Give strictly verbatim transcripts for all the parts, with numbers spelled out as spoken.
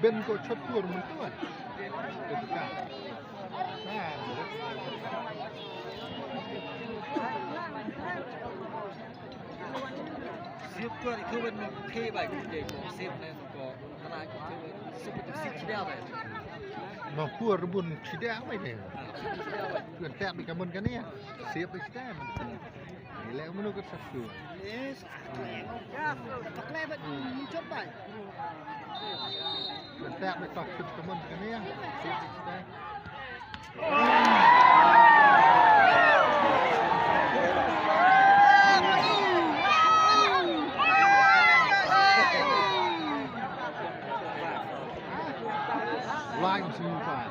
Ben ko chot pur mun tuan. Sip tuan itu ben mun phe bai ku je ko sip ne ko tana ko sip tu sip chidia bai. Ma pur bun chidia bai ne. Tuan tak bi kamun kan ya. Sip bi chidia. Ni le mun ko satu. Yes. Paklai bat mun chot bai. Bentak ni tak kut kemen kene ya. Line semua.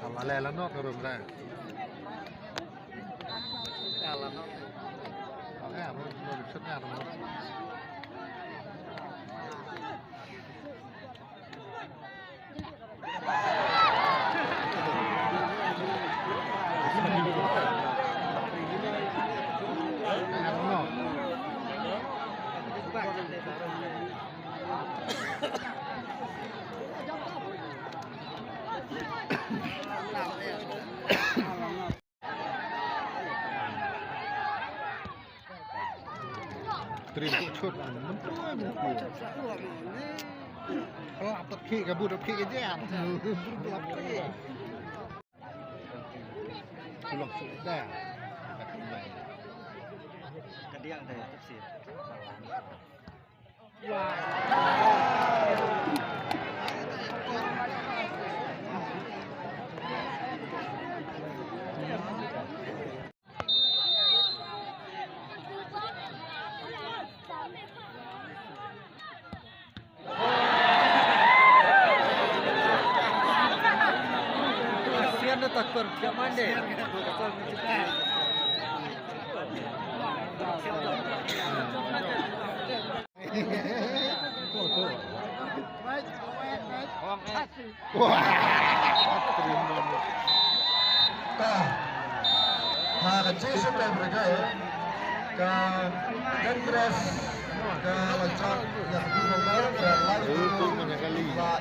Ala le la nok rum ra. Ala nok. Ala rum rum sut ala nok. Trim chut. Pelap tak ki kabut tak ki ke jam. Pelap tak ki. Tulung sudah. Kadiang dah tafsir. Sian na takper, sian mande. Wah. Wah. Terima. Ka, ha ka Jesu ka bergai, ka Andres, ka Lajak, yang dulu ka Lajak.